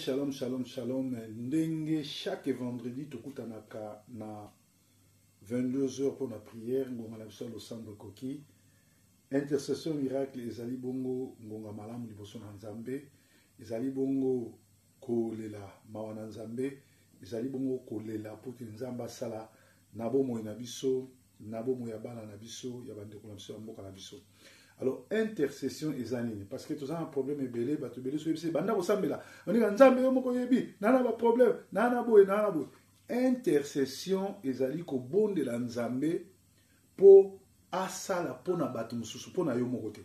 Shalom, shalom, shalom. Ndenge chaque vendredi tokutanaka na 22h mpo na prière, ngonga na biso ya losambo ekoki. Intercession miracle ezali bongo ngonga malamu liboso na Nzambe, ezali bongo kolela mawa na Nzambe, ezali bongo kolela mpo te Nzambe asala na bomoi na biso, na bomoi ya bana na biso, ya bandeko na biso, ya mboka na biso. Alors intercession eza nini? Parce que toza na problème ebele, bato ebele soki oyebisi banda kosambela, oninga Nzambe yo moko oyebi, na na ba problème, na na boye, na na boye. Intercession ezali kobondela Nzambe mpo asala mpo na bato mosusu, mpo na yo moko te.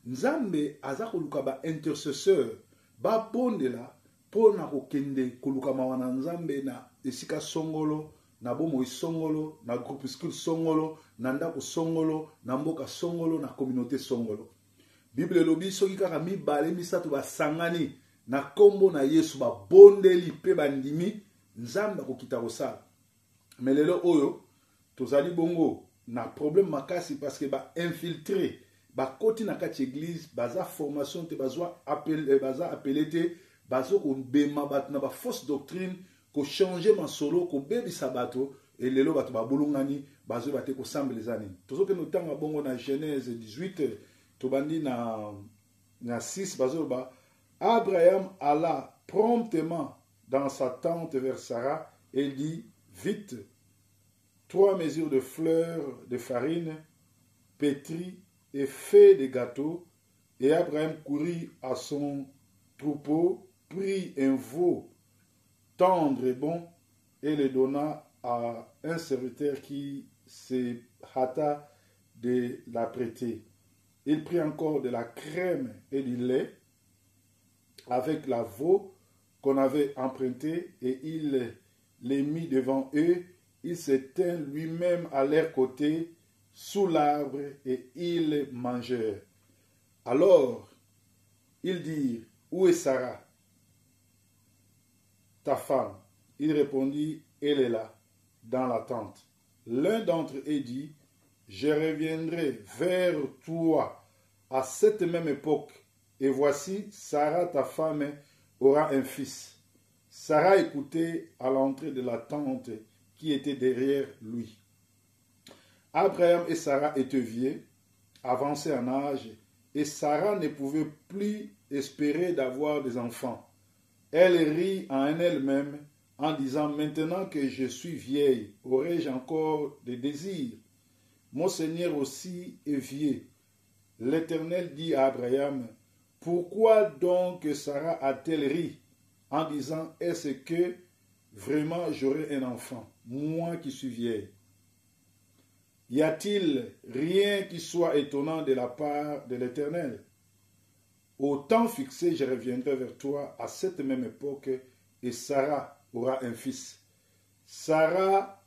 Nzambe aza koluka ba intercesseur babondela mpo na kokende koluka mawa na Nzambe na esika songolo, na bomoi songolo, na groupuscule songolo, na ndako songolo, na mboka songolo, na communaute songolo. Bible elobi soki kaka mibale misato basangani na nkombo na Yesu, babondeli mpe bandimi, Nzambe akokita kosala. Mais lelo oyo tozali bongo na problème makasi parce que ba infiltré bakoti na kati église, baza formation te, bazwa appel, eh, baza appelé te, bazo kobema bato na ba fausse doctrine, kochanger masolo, kobebisa bato. E lelo bato babulungani, bazoyeba te kosambela eza nini. Tozokende kotanga bongo na Genèse 18, tobandi na 6, bazoloba Abraham alla promptement dans sa tente vers Sarah et dit: vite, 3 mesures de fleurs de farine pétrie et fait des gâteaux. Et Abraham courut à son troupeau, prit un veau tendre et bon et le donna à un serviteur qui se hâta de l'apprêter. Il prit encore de la crème et du lait avec la veau qu'on avait emprunté et il les mit devant eux. Il se tint lui-même à leur côté sous l'arbre et ils mangèrent. Alors, ils dirent: où est Sarah, ta femme? Il répondit: elle est là, dans la tente. L'un d'entre eux dit: je reviendrai vers toi à cette même époque, et voici, Sarah, ta femme, aura un fils. Sarah écoutait à l'entrée de la tente qui était derrière lui. Abraham et Sarah étaient vieux, avancés en âge, et Sarah ne pouvait plus espérer d'avoir des enfants. Elle rit en elle-même en disant: maintenant que je suis vieille, aurais-je encore des désirs? Mon Seigneur aussi est vieux. L'Éternel dit à Abraham: pourquoi donc Sarah a-t-elle ri en disant: est-ce que vraiment j'aurai un enfant, moi qui suis vieille? Y a-t-il rien qui soit étonnant de la part de l'Éternel? Au temps fixé, je reviendrai vers toi à cette même époque et Sarah aura un fils. Sarah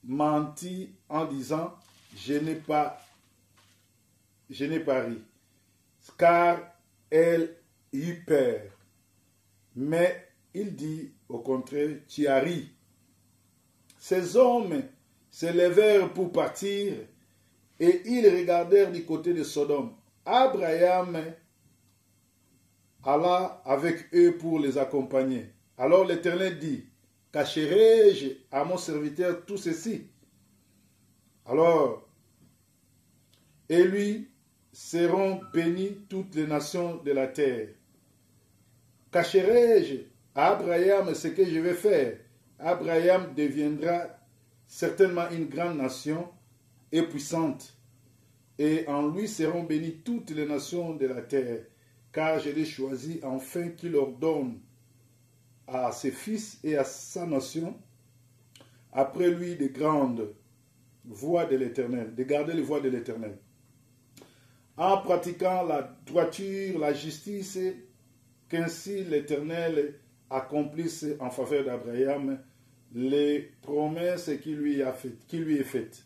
mentit en disant: je n'ai pas ri, car elle eut peur. Mais il dit au contraire: tu as ri. Ces hommes se levèrent pour partir et ils regardèrent du côté de Sodome. Abraham alla avec eux pour les accompagner. Alors l'Éternel dit: cacherai-je à mon serviteur tout ceci? Alors, et lui seront bénies toutes les nations de la terre. Cacherai-je à Abraham ce que je vais faire? Abraham deviendra certainement une grande nation et puissante, et en lui seront bénies toutes les nations de la terre, car je l'ai choisi afin qu'il ordonne à ses fils et à sa nation, après lui de grandes voies de l'Éternel, de garder les voies de l'Éternel, en pratiquant la droiture, la justice, qu'ainsi l'Éternel accomplisse en faveur d'Abraham les promesses qui lui a fait, qui lui est faite.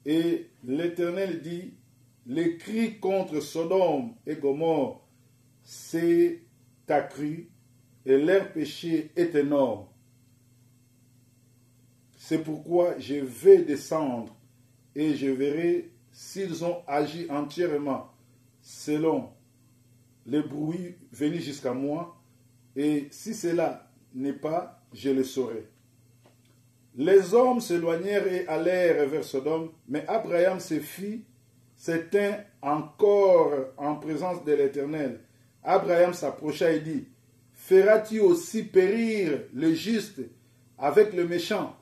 Et l'Éternel dit: les cris contre Sodome et Gomorrhe s'est accru et leur péché est énorme. C'est pourquoi je vais descendre et je verrai s'ils ont agi entièrement selon Le bruit venu jusqu'à moi, et si cela n'est pas, je le saurai. Les hommes s'éloignèrent et allèrent vers Sodome, mais Abraham se fit, s'éteint encore en présence de l'Éternel. Abraham s'approcha et dit, Feras-tu aussi périr le juste avec le méchant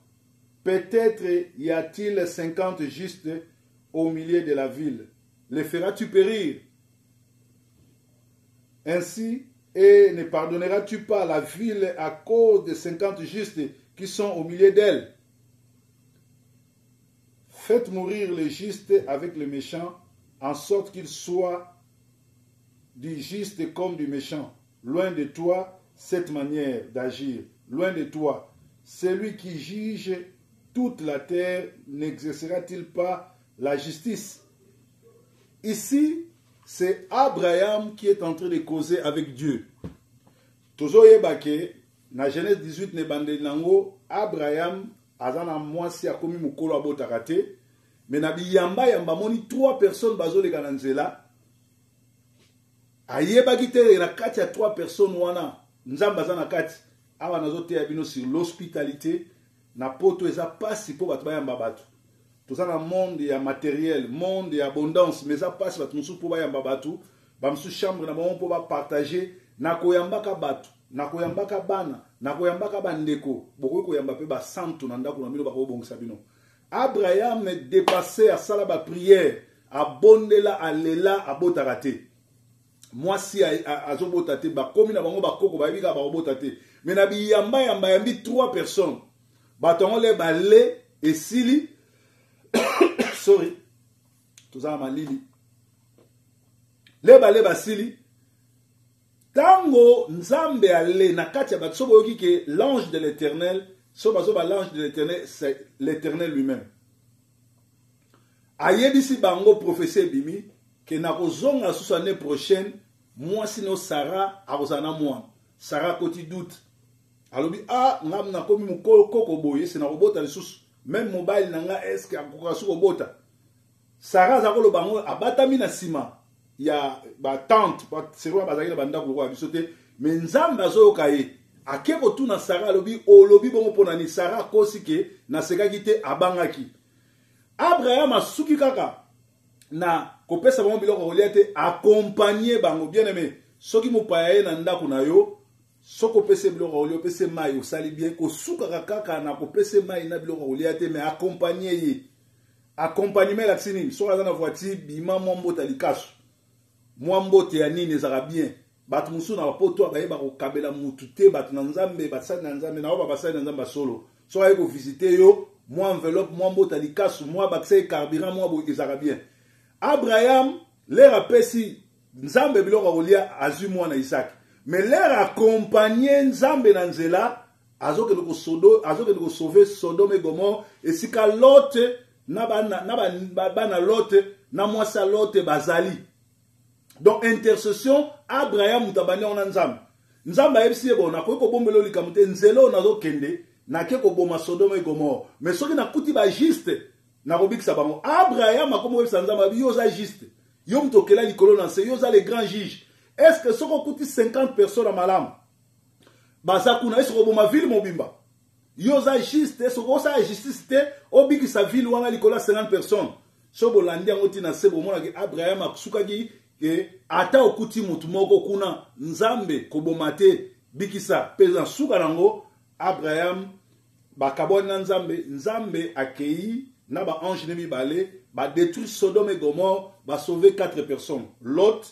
Peut-être y a-t-il 50 justes au milieu de la ville. Les feras-tu périr Ainsi, et ne pardonneras-tu pas la ville à cause des 50 justes qui sont au milieu d'elle Faites mourir les justes avec les méchants, en sorte qu'ils soient du juste comme du méchant. Loin de toi cette manière d'agir, loin de toi. Celui qui juge toute la terre n'exercera-t-il pas la justice Ici, c'est Abraham qui est en train de causer avec Dieu. Tozoyeba ke na Genèse 18 na ebandeli nango Abraham aza na mwasi akomi mokolo abotaka te mais na biyamba yamba amoni trois personnes bazoleka na nzela ayebaki te na kati ya trois personnes wana nzambe aza na kati awa nazoteya bino sur l'hospitalité na poto eza pasi mpo bato bayamba bato toza na monde ya materiel monde ya abondance mais eza pasi bato mosusu mpo bayamba bato bamosusu chambre na bango mpo bapartage na koyambaka bato na koyambaka bana na koyambaka bandeko bokoki koyamba mpe basantu na ndako na bino bakobongisa bino abraham depasse asala bapriere abondela alela abotaka te mwasi azobota te bakomi na bango bakoko bayebi kaka bakobota te me na biyamba yamba yambi trois personnes bato yango le bale esili sorry toza na malili le bale basili ntango nzambe ale na kati ya bato so boyoki ke l'ange de l'éternel so bazoba l'ange de l'éternel c'est l'éternel lui-même ayebisi bango prophetie ebimi ke nakozonga susu année prochaine mwasi no Sarah akozala na mwana Sarah akoti doute alobi ah nga nakomi mokolo koko boye ese nakobota lisusu meme mobali na nga eske akokoka su kobota Sarah aza koloba yango abatami na nsima ya batante serwa bazalaki na bandako lokola biso te me nzambe azoyoka ye ake kotuna Sarah alobi olobi bongo mpo na nini Sarah akosi ke nasekaki te abangaki Abraham asuki kaka na kopesa bango biloko kolia te akompagne bango bien aime soki mopaya ye na ndako na yo soki opesi biloko ya kolia opesi mai osali bien kosukaka kaka na kopesa mai na biloko ya kolia te mais akompagne ye accompagnement elakisi nini soki aza na voiture bima mwa mbota likasu mwa mbote ya nini ezalaka bien bato mosusu na bapoto bayeba kokabela mutu te bato na nzambe basali na nzambe na oyo basali na nzambe basolo soki aye kovisite yo mwa enveloppe mwa mbota likasu mwa bakisa ye carburant mwa boye ezalaka bien abraham lere apesi nzambe biloko ya kolia azwi mwana isaki mais lere akompagne nzambe na nzela azokende kosodo azokende kosauve sodome et gomore esika lote na bana, na bana, bana lote na mwasi ya lote bazali donc intercession abraham moto abandi yango na nzambe nzambe ayebisi ye bon nakoki kobombela yo likambo te nzela oyo nazokende nake koboma sodome et gomore mais soki nakuti bajuste nakobikisa bango abraham akomi koyebisa nzambe abi yo oza juste yo moto okela likolo na nse yo oza le grand juge est ce que soki okuti 50 personnes ya malamu baza kuna ese koboma ville mobimba yo oza juste soki osala justice te obikisa ville wana likolo ya 50 personnes so bolandi yango ntina se bomonaki abraham asukaki ke ata okuti motu moko kuna nzambe koboma te bikisa mpe na suka nango abraham bakabwani na nzambe nzambe akei na baange ne mibale badetruire sodome et gomore basauve 4 personnes lot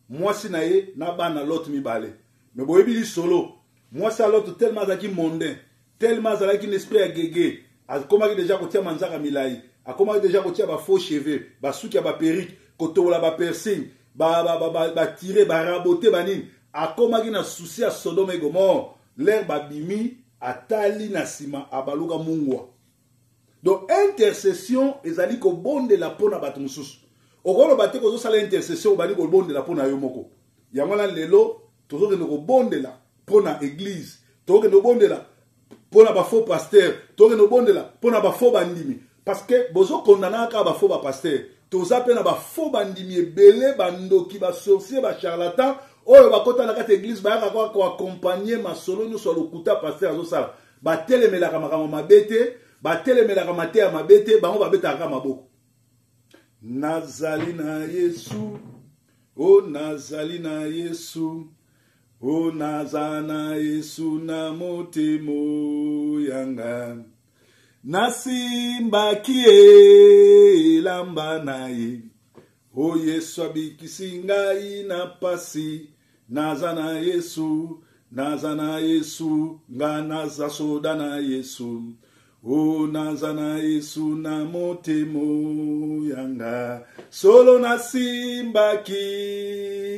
mwasi na ye na bana lot mibale me boyebi lisolo mwasi ya lot tellement azalaki mondain tellement azalaki na esprit ya gege akomaki deja kotia manzaka milai akomaki deja kotia ba faux cheveux basuki ya baperike kotobola bapersing batire barabote banini akomaki na souci ya sodome et gomore lere babimi atali na nsima abaluka mungwa donc intercession ezali kobondela mpo na bato mosusu okoloba te kozosala intercession obandi kobondela mpo na yo moko yango wana lelo tozokende kobondela mpo na eglise tokende kobondela mpo na bafaux pasteur tokende kobondela mpo na bafaux bandimi parce que bozokondanaka kaka bafaux bapasteur. Toza mpe na bafaux bandimi ebele, bandoki, basorcier, bacharlatan oyo bakota na kati ya eglise, bayaka kaka koakompagne masolo nyonso ya lokuta paster azosala. Batelemelaka makambo mabe te, batelemelaka mateya mabe te, bango babetaka kaka maboko. Nazali na Yesu, o nazali na Yesu, o naza na Yesu na motemo yanga. Nasimbaki ye elamba na ye, o Yesu abikisi ngai na pasi. Naza na Yesu, naza na Yesu, nga naza soda na Yesu. O naza na Yesu na motemo yanga, solo nasimbaki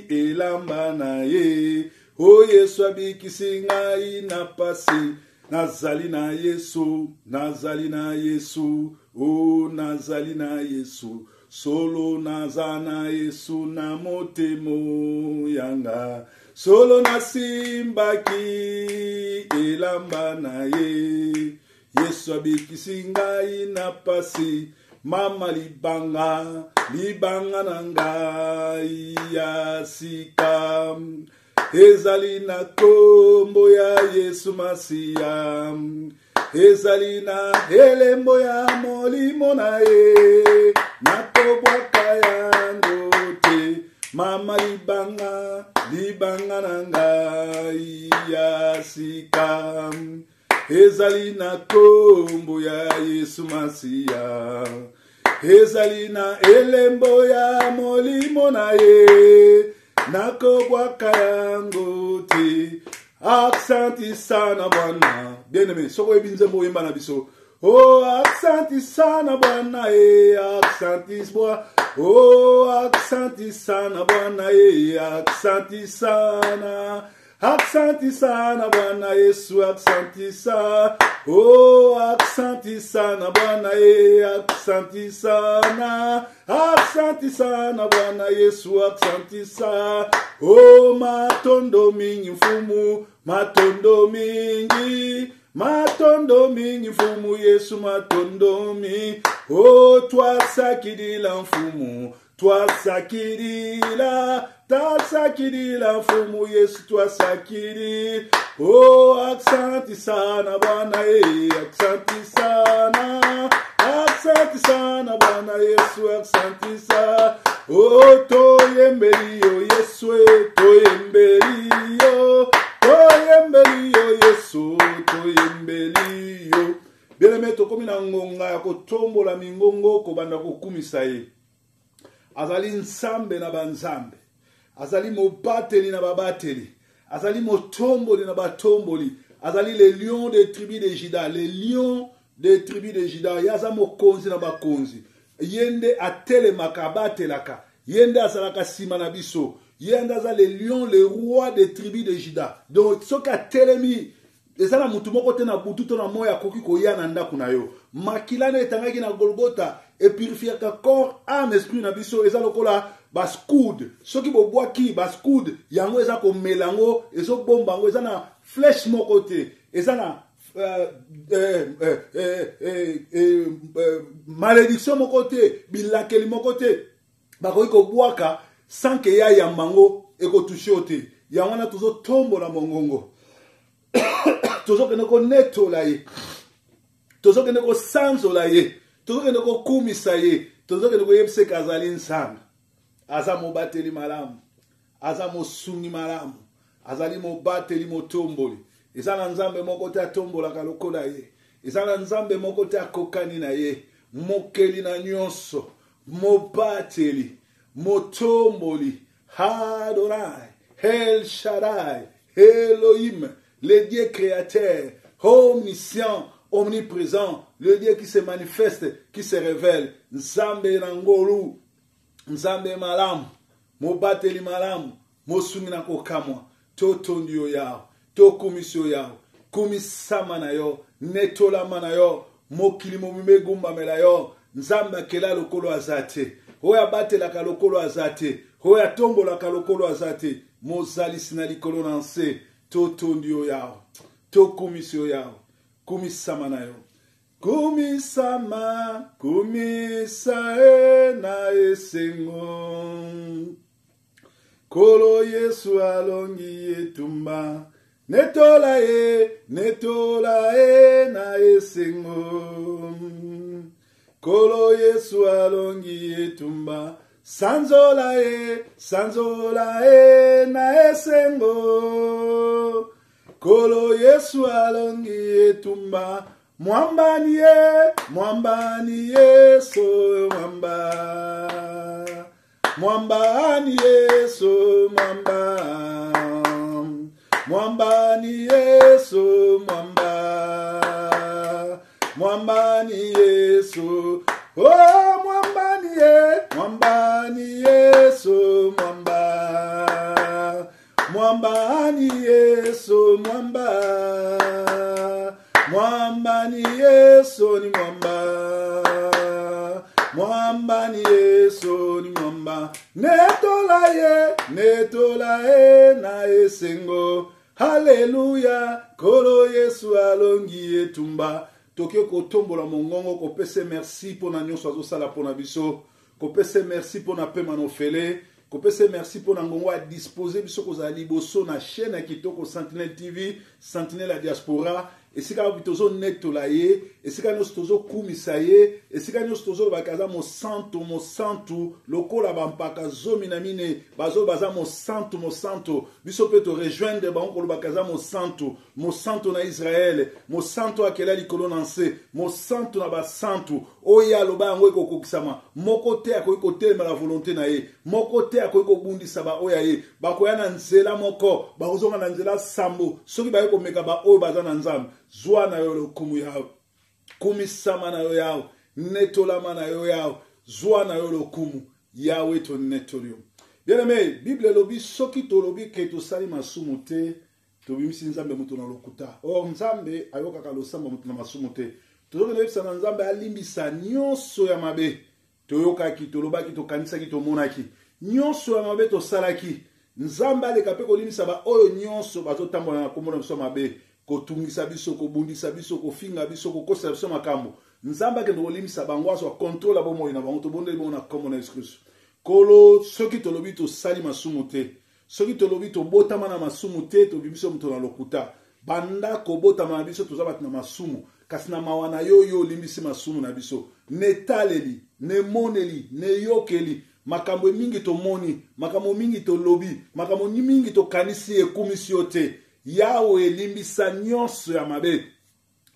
elamba na ye, o Yesu abikisi ngai na pasi. Nazali na Yesu, nazali na Yesu, o nazali na Yesu, solo naza na Yesu na motemo yanga, solo nasimbaki elamba na ye, Yesu abikisi ngai na pasi. Mama libanga, libanga na ngai ya sika, ezali na kombo ya Yesu Masiya, ezali na elembo ya molimo na ye, nakobwaka yango te. Mama libanga, libanga na ngai ya sika, ezali na kombo ya Yesu Masiya, ezali na elembo ya molimo na ye, nakobwaka yango te. Aksanti sana Bwana. Bien aimé, soki oyebi nzembo, oyemba na biso. Oh, aksanti sana Bwana e, aksanti bwa. Oh, aksanti sana Bwana e, aksanti sana. Aksanti sana Bwana Yesu, aksanti sana. Oh, aksanti sana Bwana e, aksanti sana. Aksanti sana Bwana Yesu, aksanti sana. Oh, matondo mingi mfumu, matondo mingi. Matondo mingi mfumu Yesu, matondo mingi. Oh, twasakidila mfumu, twasakidila, tasakidila mfumu Yesu, twasakidi. Oh, aksanti sana Bwana e, aksanti sana, aksanti sana Bwana Yesu, aksanti sana. Oh, toyembeli yo Yesu, e, toyembeli yo, toyembeli yo Yesu, toyembeli yo. Bien-aimé, tokomi na ngonga ya kotombola mingongo, kobanda kokumisa ye. Azali Nzambe na banzambe, azali mobateli na babateli, azali motomboli na batomboli, azali le lion de tribu de Juda, le lion de tribu de Juda. Ye aza mokonzi na bakonzi, ye nde atelemaka, abatelaka, ye nde azalaka nsima na biso, ye nde aza le lion, le roi de tribu de Juda. Donc soki atelemi, eza na motu moko te na butu to na moi akoki koya na ndako na yo. Makila na etangaki na Golgota epurifiaka corps, âme, esprit na biso. Eza lokola bascoude, soki bobwaki bascoude yango, eza komela yango, ezobomba yango. Eza na flèche moko te, eza na malédiction moko te, bilakeli moko te bakoki kobwaka sans ke ya yamba yango, ekotouche yo te. Yango wana tozotombola mongongo, tozokende konetola ye, tozokende kosanzola ye, tozokende kokumisa ye, tozokende koyebisa eke azali Nzambe, aza mobateli malamu, aza mosungi malamu, azali mobateli motomboli. Eza na Nzambe moko te atombolaka lokola ye, eza na Nzambe moko te akokani na ye. Mokeli na nyonso, mobateli, motomboli, Adonai, El Shaddai, Elohim, le Dieu créateur, omniscient, omniprésent, le Dieu qui se manifeste, qui se révèle. Nzambe na ngolu, Nzambe malamu, mobateli malamu, mosungi na kokamwa. Totondi yo Yawe, tokumisi yo Yawe. Kumisama na yo, netolama na yo, mokili mobimba egumbamela yo. Nzambe akela lokolo aza te, oyo abatelaka lokolo aza te, oyo atombolaka lokolo aza te, mozalisi na likolo na nse. Totondi yo Yawe, tokumisi yo Yawe. Kumisama na yo. Kumisama, kumisa ye na esengo. Nkolo Yesu alongi etumba, netola ye, netola ye na esengo. Nkolo Yesu alongi etumba, sanzola ye, sanzola ye na esengo. Nkolo Yesu alongi etumba, mwambani ye, mwambani Yesu, mwamba. Mwambani Yesu, mwamba. Mwambani Yesu, mwamba. Mwambani Yesu. Oh, mwambani ye, mwambani Yesu, mwamba. Mwambani Yesu, mwamba. Mwambani Yesu ni mwamba. Mwambani Yesu ni mwamba. Netola ye, netola ye na esengo. Haleluya, Nkolo Yesu alongi etumba. Toke kotombola mongongo kopesa merci mpo na nyonso azosala mpo na biso. Kopesa merci mpo na pema na ofele. Kopesa merci mpo na ngongo a dispose biso kozala liboso na chaîne ya kitoko Sentinelle TV, Sentinelle ya diaspora, esika wapi tozonetola ye, esika nyonso tozokumisa ye, esika nyonso tozolobaka aza mosantu, mosantu, lokola bampaka 14 bazoloba aza mosantu, mosantu. Biso mpe torejoindre bango kolobaka aza mosantu, mosantu na Israele, mosantu akela likolo na nse, mosantu na basantu. Oyo aloba yango ekokokisama. Moko te akoki kotelemela volonte na ye, moko te akoki kobundisa baoyo ya ye. Bakoya na nzela moko, bakozonga na nzela sambo soki baye komeka baoyo baza na Nzambe. Zwa na yo lokumu Yawe, kumisama na yo Yawe, netolama na yo Yawe, zwa na yo lokumu Yawe, tonetoli yo. Bien-aimé, Bible elobi soki tolobi ke tosali masumu te, tobimisi Nzambe moto na lokuta. Or Nzambe ayokaka losambo moto na masumu te. Tozokende koyebisa na Nzambe alimbisa nyonso ya mabe toyokaki, tolobaki, tokanisaki, tomonaki, nyonso ya mabe tosalaki. Nzambe aleka mpe kolimbisa baoyo nyonso bazotambola na kombo na biso mabe, kotungisa biso, kobundisa biso, kofinga biso, kokosela biso makambo. Nzambe akende kolimbisa bango, azwa contrôle ya bomoi na bango. Tobondeli bongo na kombo na Yesu Kristo. Nkolo, soki tolobi tosali masumu te, soki tolobi tobotama na masumu te, tobimisi moto na lokuta. Banda kobotama na biso toza bato na masumu, kasi na mawa na yo, yo olimbisi masumu na biso. Netaleli, nemoneli, neyokeli, makambo mingi tomoni, makambo mingi tolobi, makambo mingi tokanisi ekumisi yo te. Yawe, limbisa nyonso ya mabe,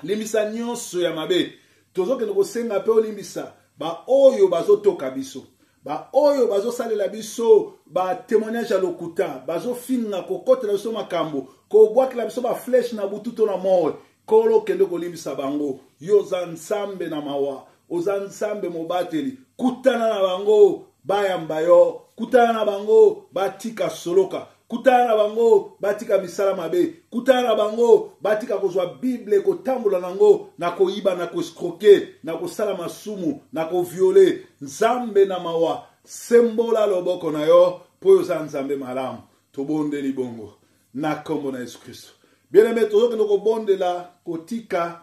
limbisa nyonso ya mabe. Tozokende kosenga mpe olimbisa baoyo bazotoka biso, baoyo bazosalela biso batémoignage ya lokuta, bazofinga, kokotela biso makambo, kobwakela biso baflèche na butu to na moi. Nkolo, kende kolimbisa bango. Yo oza Nzambe na mawa, oza Nzambe mobateli. Kutana na bango bayamba yo, kutana na bango batika soloka, kutana na bango batika misala mabe, kutana na bango batika kozwa Bible kotambola nango na koyiba, na koescroquer, na kosala masumu, na koviole. Nzambe na mawa, sembola loboko na yo mpo oyo oza Nzambe malamu. Tobondeli bongo na kombo na Yesu Kristo. Bien-aimé, tozokende kobondela kotika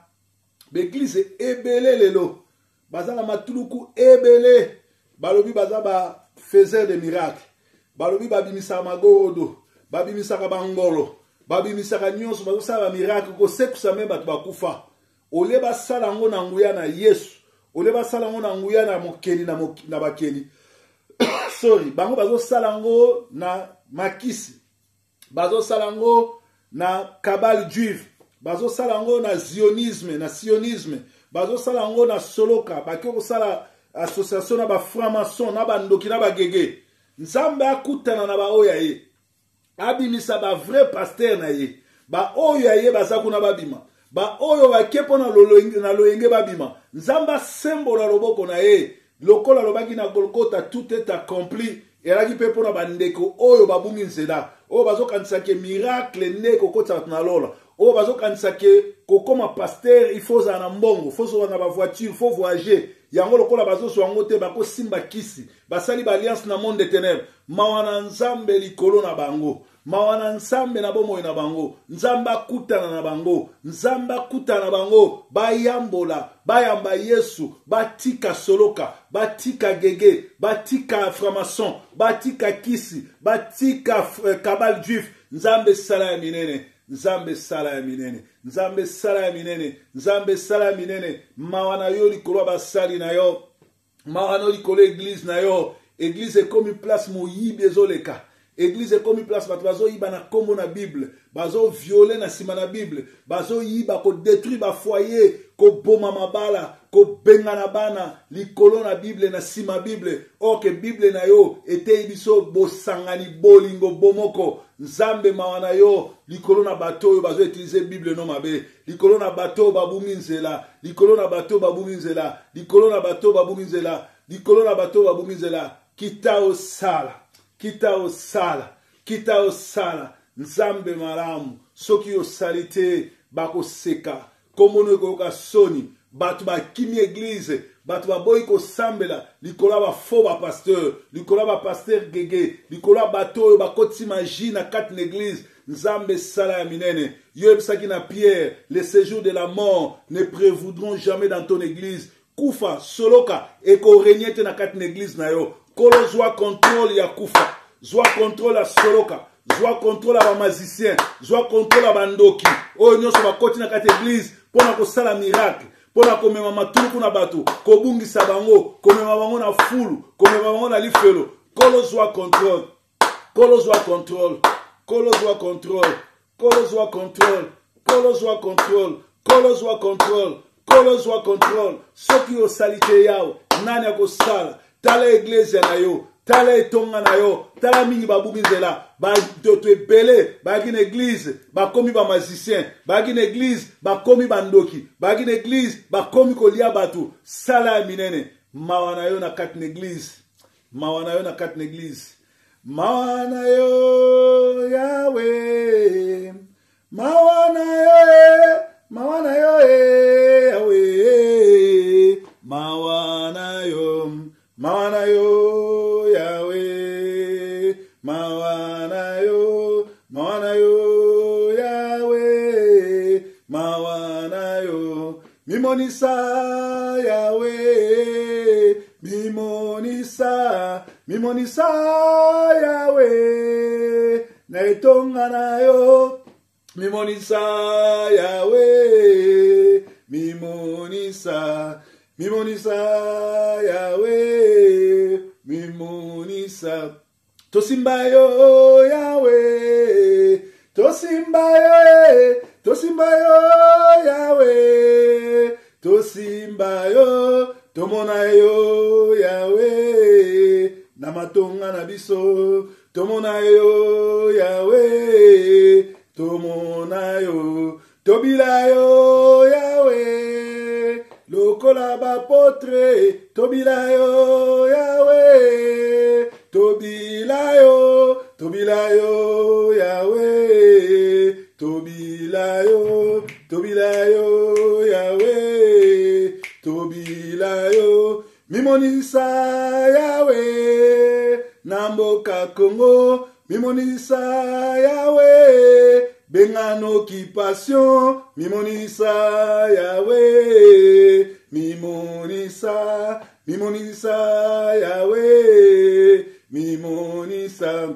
baeglize ebele lelo baza na matuluku ebele, balobi baza ba faiseur de miracle, balobi babimisaka magorodo, babimisaka bangolo, babimisaka nyonso, bazosala ba miracle, kosekusa me bato bakufa. Olie basala yango na nguya na Yesu, olie basala yango na nguya na mokeli na bakeli, sorry, bango bazosala yango na makisi, bazosala yango na kabale juive, bazosala yango na zionisme, na sionisme, bazosala yango na soloka, bake kosala association na ba franc-maçon, na bandoki, na bagege. Nzambe akutana na baoyo ya ye, abimisa ba vrai pasteur na ye, baoyo ya ye baza kuna babima, baoyo bake mpo na loyenge babima. Nzambe asembola loboko na ye lokola alobaki na Golgotha, tout est accompli. Elaki mpe mpo na bandeko oyo babungi nzela, oyo bazokanisa ke miracle nde ekokotisa bato na lola, oyo bazokanisa ke kokoma pasteur il faut ozala na mbongo, faut ozala na bavoiture, faut voyager. Yango lokola bazozwa yango te, bakosimba kisi, basali ba alliance na monde de ténèbres. Mawa na Nzambe likolo na bango, mawa na Nzambe na bomoi na bango. Nzambe akutana na bango, Nzambe akutana na bango, bayambola, bayamba Yesu, batika soloka, batika gege, batika franc-maçon, batika kisi, batika kabal juif. Nzambe sala ya minene, Nzambe sala ya minene, Nzambe sala ya minene, Nzambe sala ya minene. Mawa na yo likolo ya basali na yo, mawa na yo likolo ya eglise na yo. Eglise ekomi place moyibi ezoleka, eglise ekomi place bato bazoyiba na kombo na Bible, bazoviole na nsima na Bible, bazoyiba, kodetruire bafoyer, koboma mabala, kobengana bana likolo na Bible, na nsima Bible. Or ke Bible na yo eteyi biso bosangani, bolingo, bomoko. Nzambe, mawa na yo likolo na bato oyo bazoutilize Bible no mabe, likolo na bato oyo babungi nzela, likolo na bato oyo babungi nzela, likolo na bato oyo babungi nzela, likolo na bato oyo babungi nzela. Kita osala, kita osala, kita osala. Nzambe malamu, soki osali te bakoseka, kombo ekoyoka soni. Bato bakimi eglise, bato baboyi kosambela likolo ya bafaux bapasteur, likolo ya bapasteur gege, likolo ya bato oyo bakotisi magie na kati na eglise. Nzambe sala ya minene. Yo yebisaki na Pierre, les séjours de la mort ne prévoudront jamais dans ton église. Kufa soloka ekorenye te na kati na eglise na yo. Kolo, zwa contrôle ya kufa, zwa contrôle ya soloka, zwa contrôle ya bamagicien, zwa contrôle ya bandoki oyo nyonso bakoti na kati eglise mpo na kosala miracle, mpo na komema matuluku na bato, kobungisa bango, komema bango na fulu, komema bango na lifelo. Kolo, zwa contrôle, Kolo, zwa contrôle, Kolo, zwa contrôle, Kolo, zwa contrôle, Kolo, zwa contrôle, Kolo, zwa contrôle, Kolo, zwa contrôle. Soki osali te, Yawe, nani akosala? Tala eglezia na yo, tala etonga na yo, tala mingi babungi nzela. Bato ebele bayaki na eglize bakomi bamagicien, bayaki na eglize bakomi bandoki, bayaki na eglize bakomi kolia bato. Sala ya minene. Mawa na yo na kati na eglize, mawa na yo na kati na eglize, mawa na yo Yawe, mawa na yo, mawa na yo Yawe, mawa na yo, mawa na yo Yawe, mawa na yo, mawa na yo Yawe, mawa na yo. Mimonisa Yawe, mimonisa, mimonisa Yawe na etonga na yo, mimonisa Yawe, mimonisa, mimonisa Yawe, mimonisa. Tosimba yo Yawe, tosimba yo, tosimba yo Yawe, tosimba yo, tomona yo Yawe na matonga na biso, tomona yo Yawe, tomona yo, tobila yo Yawe lokola bapotre, tobila yo Yawe, tobila yo, tobila yo Yawe, tobila yo, tobila yo Yawe, tobila yo. Mimonisa Yawe na mboka Kongo, mimonisa Yawe, bengana occupation, mimonisa Yawe, mimonisa, mimonisa Yawe, mimonisa.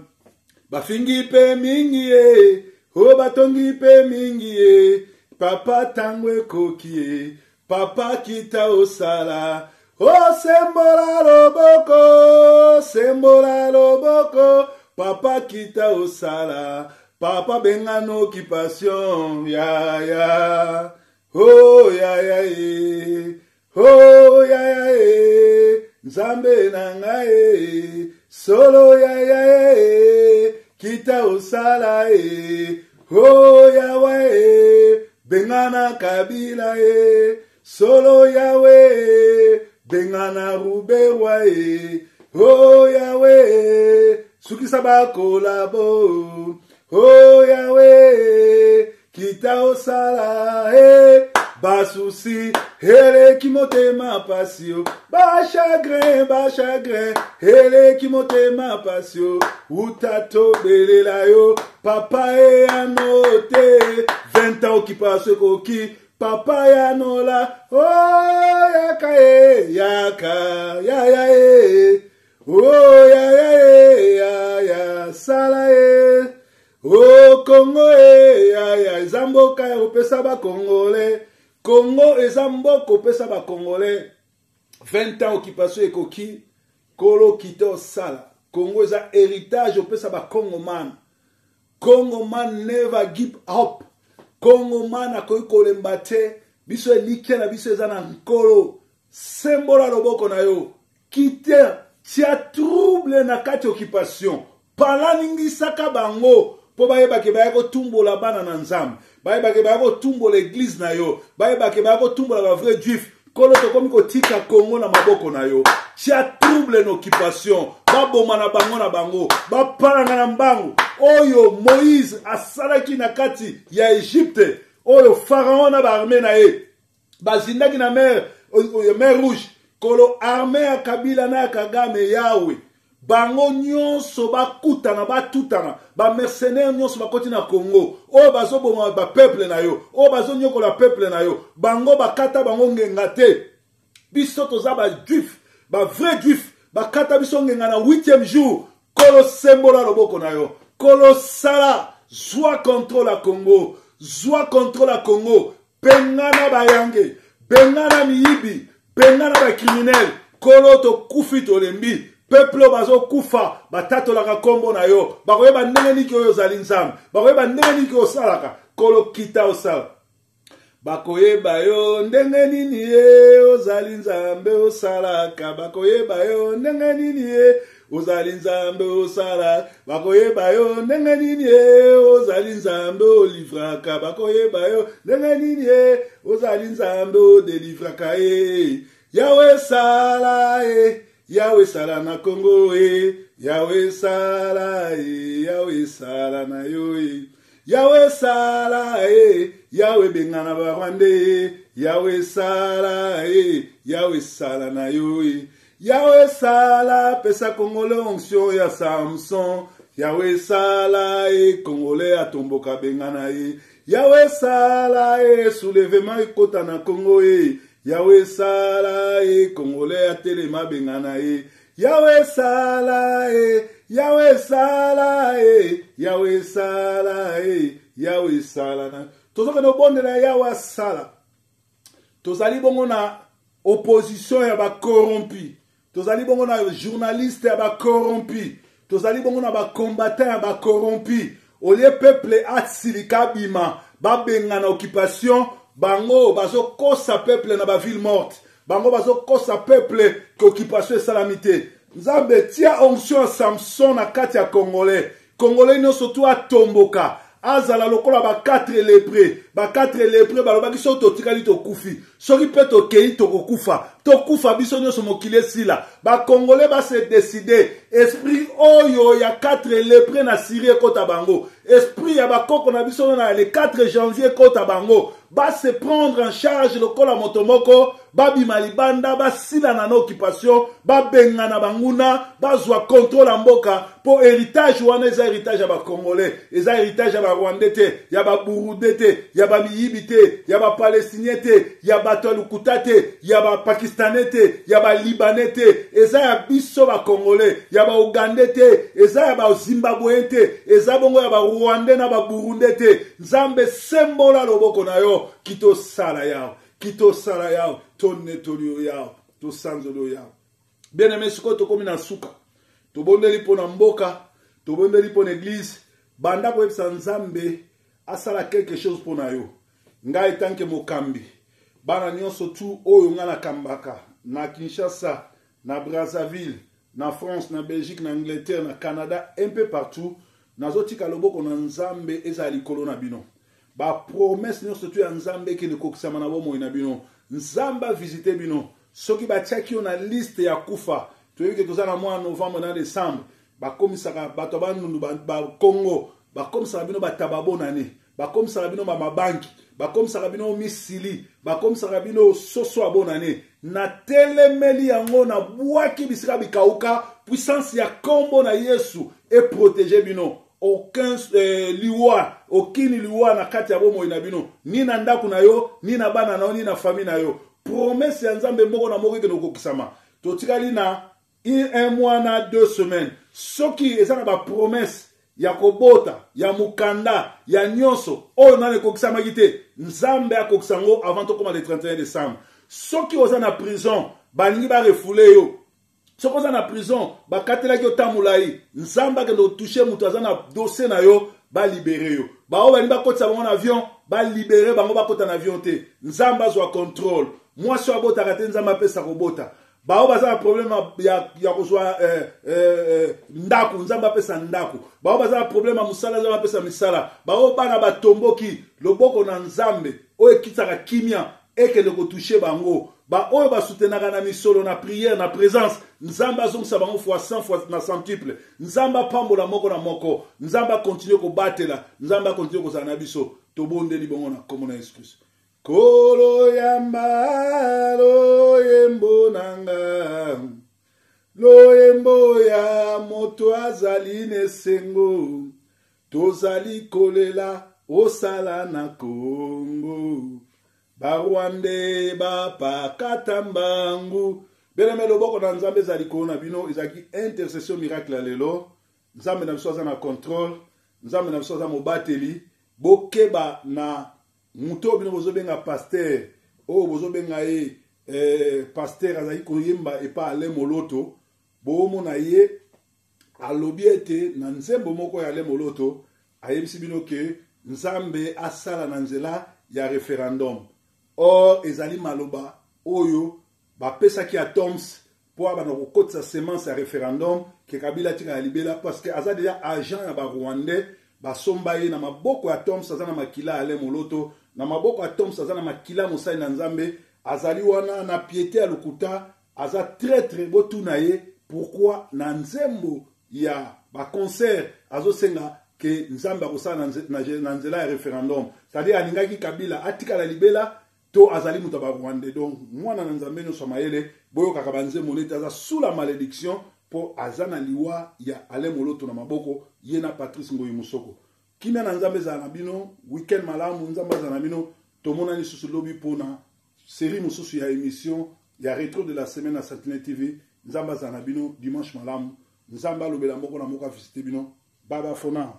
Bafingi mpe mingi ye, o batongi mpe mingi ye, papa tango ekoki ye, papa kita osala. Osembola loboko, sembola loboko, papa kita osala, papa bengana occupation, ya ya, oh ya ya ye, oh ya ya ye, Nzambe na ngai, solo ya ya ye, kita osala ye, oh Yawe, bengana Kabila ye, solo Yawe, bengana Ruberwa ye, oh Yawe, sukisa bakolabo, oh Yawe, kita osala ye, Basusi eleki motema pasi o, bachagrin bachagrin eleki motema pasi o, uta tobelela yo papa eyano te, 20 ans occupation ekoki papa yanola o oh, yaka e yaka yaya e o oh, yaya e yaya sala e o oh, Congo e yaya eza mboka ya kopesa bakongole. Congo eza mboka opesa bakongole. 20 ans occupation ekoki, kolo kita osala. Congo eza héritage opesa bakongoman. Congoman never give up. Congoman akoki kolemba te. Biso elikya na biso eza na Nkolo. Sembola loboko na yo, kita, tia trouble na kati occupation, palaningisaka bango mpo bayebake baya kotumbola bana na Nzambe, bayebake baya kotumbola eglize na yo, bayebake baya kotumbola ba vrai juif. Nkolo, tokomi kotika Kongo na maboko na yo. Tia trouble na occupation, baboma na bango na bango, bapalanga na mbangu oyo Moïse asalaki na kati ya Egypte, oyo Pharaon na baarme na ye bazindaki na mer, mer Rouge. Kolo, arme ya Kabila na ya Kagame, Yawe, bango nyonso bakutana, batutana, bamercenaire nyonso bakoti na Congo, oyo bazoboma bapeuple na yo, oyo bazonyokola peuple na yo, bango bakata bango ngenga te. Biso toza bajuif, bavrai juif, bakata biso ngenga na 8e jour. Kolo, sembola loboko na yo. Kolo, sala, zwa contrôle ya Congo, zwa contrôle ya Congo. Bengana bayange, bengana miyibi, bengana bacriminel. Kolo, tokufi, tolembi. Peuple oyo bazokufa batatolaka nkombo na yo, bakoyeba ndenge niki oyo ozali Nzambe, bakoyeba ndenge niki osalaka. Kolo, kita osala, bakoyeba yo ndenge nini ye ozali Nzambe osalaka, bakoyeba yo ndenge nini ye ozali Nzambe osala, bakoyeba yo ndenge nini ye ozali Nzambe olivraka, bakoyeba yo ndenge nini ye ozali Nzambe odelivraka ye. Yawe sala e, Yawe sala na Kongo e, Yawe sala e, Yawe sala na yo e, Yawe sala e, Yawe bengana ba Rwande e, Yawe sala e, Yawe sala na yo e, Yawe sala, pesa Congolais onction ya Samson. Yawe sala e, Congolais atomboka bengana ye. Yawe sala e, soulèvement ekota na Congo e. Yawe sala e, Congolais atelema bengana ye. Yawe sala e, Yawe sala e, Yawe sala e, Yawe sala na. Tozokende obondela Yawe asala. Tozali bongo na opposition ya bacorrompi, tozali bongo na journaliste ya bacorrompi, tozali bongo na bacombattant ya bacorrompi. Olie peuple asilika abima, babengana occupation, bango bazokosa peuple na baville morte, bango bazokosa peuple ke occupation esalami te. Nzambe, tia onction ya Samson na kati ya Congolais. Congolais nyonso tu atomboka, azala lokola ba 4 lépreux. Ba 4 lépreux balobaki soki totikali tokufi, soki mpe tokei tokokufa, tokufa biso nyonso, mokili esila. Bakongolais base décide, esprit oyo ya 4 lépreux na Syrie ekota bango, esprit ya bakoko na biso na le 4 janvier ekota bango, base prendre en charge lokola moto moko, babima libanda, basilana na occupation, babengana banguna, bazwa contrôle ya mboka. Mpo héritage wana eza héritage ya bacongolais, eza héritage ya barwandais te, ya baburundais te, ya bamiyibi te, ya bapalestinien te, ya bato ya lokuta te, ya bapakistanais te, ya balibanais te. Eza ya biso bacongolais, ya baugandais te, eza ya bazimbabween te, eza bongo ya barwandais na baburundais te. Nzambe, sembola loboko na yo, kitosala yawe, kitosala yawe, tonetoli yo yawe, tosanzoli yo yawe. Bien aimé, sikoyo tokomi na suka. Tobondeli mpo na mboka, tobondeli mpo na eglise. Banda koyebisa Nzambe asala quelque chose mpo na yo. Ngai tanke mokambi, bana nyonso tu oyo ngai nakambaka na Kinshasa, na Brazzaville, na France, na Belgique, na Angleterre, na Canada, un peu partout, nazotika loboko na Nzambe ezala likolo na bino. Bapromese nyonso tu ya Nzambe ekende kokisama na bomoi na bino. Nzambe avisite bino. Soki batiaki yo na liste ya kufa, toyebi ke toza na mwa novembre na décembre, bakomisaka bato ya Bandundu, bakongo, bakomisaka bino batababonane. Bakomisaka bino bamabanki, bakomisaka bino misili, bakomisaka bino soso ya bonane. Natelemeli yango, nabwaki bisika bikauka. Puissance ya nkombo na Yesu eprotege bino. Aucun liwa, okini liwa na kati ya bomoi na bino, ni na ndako na yo, ni na bana na yo, ni na famille na yo. Promesse ya Nzambe moko na moko ekende kokokisama. Totikali na un mois na 2 semaines. Soki eza na bapromesse ya kobota, ya mokanda, ya nyonso oyo nano ekokisamaki te, Nzambe akokisa yango avant tokóma le 31 décembre. Soki oza na prison, balingi barefouler yo, soki oza na prison, bakatelaki yo ta molai, Nzambe akende kotoucher moto aza na dossier na yo, balibérer yo. Baoyo balingi bakotisa bango na avion, balibérer bango, bakota na avion te. Nzambe azwa contrôle. Mwasi oyo abotaka te, Nzambe apesa kobota. Bao baza na problème ya kozwa ndako, Nzambe apesa ndako. Bao baza na problème ya mosala, Nzambe apesa misala. Bao bana batomboki, loboko na Nzambe oyo ekitisaka kimia ekende kotoucher bango. Baoyo basoutenaka na misolo, na prière, na présence, Nzambe azongisa bango fois 100 fois na centuple. Nzambe apambola moko na moko. Nzambe akontinue kobatela, Nzambe akontinue kozala na biso. Tobondeli bongo na nkombo na Yesu Kristo. Kolo, yamba loyembo na nga, loyembo ya moto azali na esengo. Tozali kolela osala na Kongo, Barwande bapakata mbangu. Beleme, loboko na Nzambe eza likolo na bino. Ezalaki intercession miracle ya lelo. Nzambe na biso aza na contrôle, Nzambe na biso aza mobateli. Bokeba na moto oyo bino bozobenga pasteur, oyo bozobenga ye pasteur, azali koyemba epa Alain Moloto. Boomona ye alobi ete na nzembo moko ya Alain Moloto, ayebisi bino ke Nzambe asala na nzela ya référendum. Or ezali maloba oyo bapesaki ya Toms mpo abanda kokotisa semence ya référendum ke Kabila atikala libela, parce que aza déjà agent ya Barwandais, basomba ye. Na maboko ya Toms aza na makila ya Alain Moloto, na maboko ya Toms aza na makila mosali na Nzambe. Azali wana na piété ya lokuta, aza traître. Botuna ye pourquoi na nzembo ya baconcert azosenga ke Nzambe akosala na nzela ya référendum, c'est-à-dire alingaki Kabila atikala libela to azali moto ya Barwandais. Donc mwana na Nzambe nyonso ya mayele, boyokaka banzembo neti aza sous la malédiction, mpo aza na liwa ya Alain Moloto na maboko, ye na Patrice Ngoyi Mosoko. Kimia na Nzambe ezala na bino. Weekend malamu, Nzambe azala na bino. Tomonani lisusu lobi mpona série mosusu ya émission ya rétro de la semaine na Sentinelle TV. Nzambe azala na bino. Dimanche malamu. Nzambe alobela moko na moko, avisite bino. Baba fona.